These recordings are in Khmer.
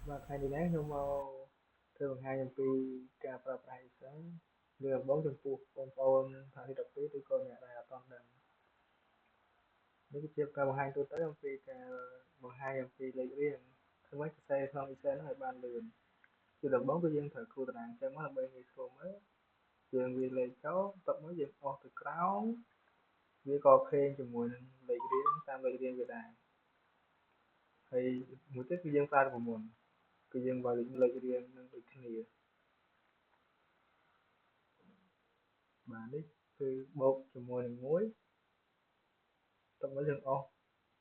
បាទថ្ងៃនេះខ្ញុំមកធ្វើបង្ហាញអំពីការប្រើប្រាស់ Excel លើដំបូងចំពោះបងប្អូនថ្នាក់ទី12ឬក៏អ្នកដែលអត់ទាន់ដឹងនេះគឺជាការបង្ហាញទូទៅអំពីការបង្ហាញអំពីលេខរៀងធ្វើម៉េចសរសេរក្នុង Excel ឲ្យបានលឿនជាដំបូងគឺយើងត្រូវគូតារាងចឹងមកដើម្បីងាយស្រួលមើលយើងវាលេខចូលបន្ទាប់មកយើងអស់ទៅក្រោមវាក៏ឃើញជាមួយនឹងលេខរៀងតាមលេខរៀងវាដែរហើយមួយទៀតគឺយើងប្រើរូបមន្តគឺយើងវាយលេខរៀងនឹងដូចគ្នាបាទនេះគឺបូកជាមួយនឹង1តមកយើងអស់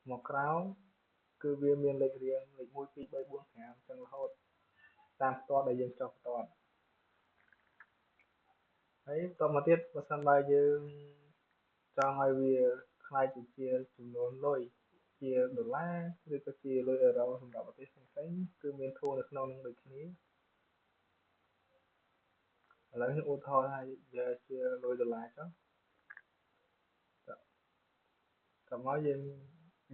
មកក្រោមគឺវាមានលេខរៀងលេខ1 2 3 4 5ចឹងរហូតតាមផ្ទាត់ដែលយើងចុះផ្ទាត់ហើយបន្តមកទៀតបើសិនបើយើងចង់ឲ្យវាក្លាយទៅជាចំនួនលុយជាដុល្លារឬក៏ជាលុយអឺរ៉ូសម្រាប់ប្រទេសផ្សេងៗគឺមានធូរនៅក្នុងនឹងដូចគ្នាឥឡូវខ្ញុំឧទាហរណ៍ថាយកជាលុយដុល្លារចុះតមកយើង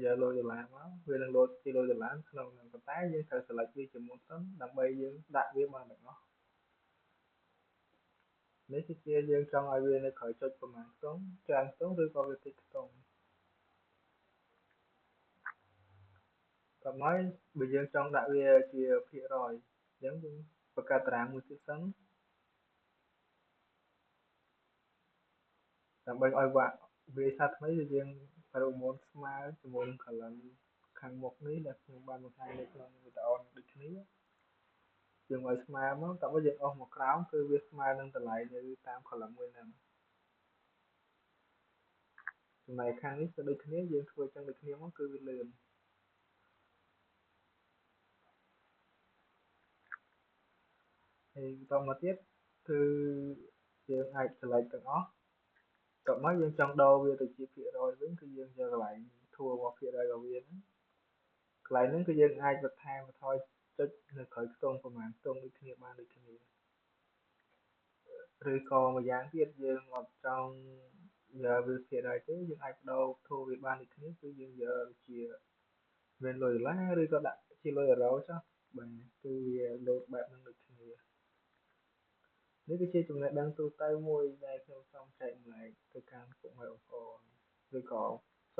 យកលុយដុល្លារមកវានឹងលោតជាលុយដុល្លារក្នុងនឹងប៉ុន្តែយើងត្រូវ select វាជាមុនសិនដើម្បីយើងដាក់វាបានទាំងអស់នេះគឺជាយើងចង់ឲ្យវានៅក្រោយចុចប្រមាណខ្ទង់ច្រើនខ្ទង់ឬក៏វាតិចខ្ទង់តមកបើយើងចង់ដាក់វាជាភាគរយអញ្ចឹងយើងបង្កើតតារាងមួយទៀតសិនដើម្បីឲ្យវាក់វាសាថ្មីគឺយើងប្រើរូបមន្តស្មើជាមួយនឹង column ខាងមុខនេះដែលខ្ញុំបានបង្ហាញនៅក្នុងវីដេអូនេះដូចគ្នាយើងឲ្យស្មើមកតើបើយើងអស់មកក្រោមគឺវាស្មើនឹងតម្លៃនៅតាម column មួយហ្នឹងចំណែកខាងនេះក៏ដូចគ្នាយើងធ្វើចឹងដូចគ្នាមកគឺវាលឿនហើយបន្តមកទៀតគឺយើងអាច select ទាំងអស់តមកយើងចង់ដូរវាទៅជាភាគរយវិញគឺយើងយកកន្លែង tool របស់ភាគរយរបស់វាហ្នឹងកន្លែងហ្នឹងគឺយើងអាចបន្ថែមបន្ថយចុចនៅក្រោយខ្ទង់ប្រមាណខ្ទង់ដូចគ្នាបានដូចគ្នាឬក៏ម្យ៉ាងទៀតយើងអត់ចង់យកវាភាគរយទេយើងអាចបដូរ tool វាបានដូចគ្នាគឺយើងយកជាមានលុយដុល្លារឬក៏ដាក់ជាលុយអឺរ៉ូចុះបាទគឺវាលោតបែបហ្នឹងដូចគ្នានេះគឺជាចំណេះដឹងទូទៅមួយដែលខ្ញុំចង់ចែករំលែកទៅកាន់ពុកម៉ែបងប្អូនឬក៏